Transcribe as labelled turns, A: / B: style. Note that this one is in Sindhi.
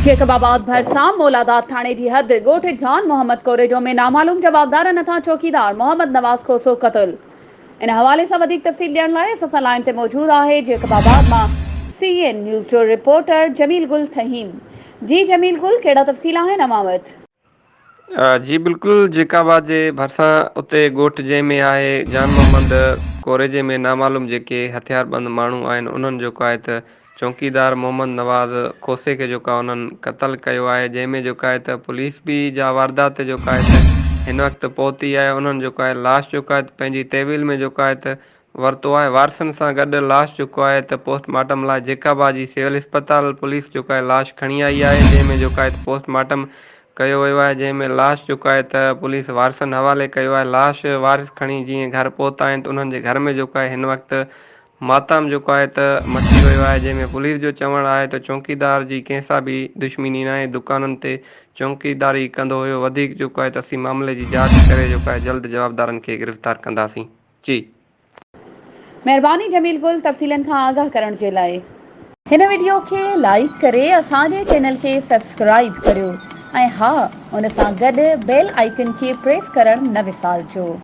A: جيڪب آباد ڀرسان مولاداد ٿاڻي جي حد ڳوٺ جان محمد ڪوريجو ۾ نامعلوم جوابدارن هٿان چوڪيدار محمد نواز کوسو قتل. ان حوالي سان وڌيڪ تفصيل ڏيڻ لاء اسان سان لائين تي موجود آهي جيڪب آباد مان سي اين نيوز جو رپورٽر جميل گل ٿهيم. جي جميل گل ڪهڙا تفصيل آهن اوهان وٽ؟
B: جي بلڪل جيڪب آباد جي ڀرسان اتي ڳوٺ جنهن ۾ آهي جان محمد ڪوريجي ۾ نامعلوم جيڪي هٿياربند ماڻهو آهن انهن جيڪو آهي ته چونڪيدار محمد نواز کوسي کي جيڪو آهي انهن قتل ڪيو آهي جنهن ۾ جيڪو آهي ته پوليس به جا واردات تي جيڪو آهي ته هن وقت پهتي آهي انهن جيڪو آهي لاش جيڪو آهي ته پنهنجي تحويل ۾ جيڪو آهي ته ورتو آهي وارثن سان گڏ لاش جيڪو آهي ته پوسٽ مارٽم لاء جيڪب آباد جي سول اسپتال پوليس جيڪو آهي لاش کڻي آئي آهي جنهن ۾ جيڪو آهي ته پوسٽ مارٽم ڪيو ويو آهي جنهن ۾ لاش جيڪو آهي ته پوليس وارثن حوالي ڪيو آهي لاش وارث کڻي جيئن گهر پهتا آهن ته انهن جي گهر ۾ جيڪو آهي هن وقت ماتام جيڪو آهي ته مچي ويو آهي جنهن ۾ پوليس جو چوڻ آهي ته چونڪيدار جي ڪنهن سان به دشمني ناهي دڪانن تي چونڪيداري ڪندو هيو وڌيڪ جيڪو آهي ته اسين معاملي جي جاچ ڪري جيڪو آهي جلد جوابدارن کي گرفتار ڪنداسين. جي.
A: مهرباني جميل گل تفصيلن کان آگاهه ڪرڻ جي لاء. هن وڊيو کي لائيڪ ڪري اسان جي چينل کي سبسڪرائيب ڪريو ۽ ها ان سان گڏ بيل آئيڪن کي پريس ڪرڻ نه وسارجو.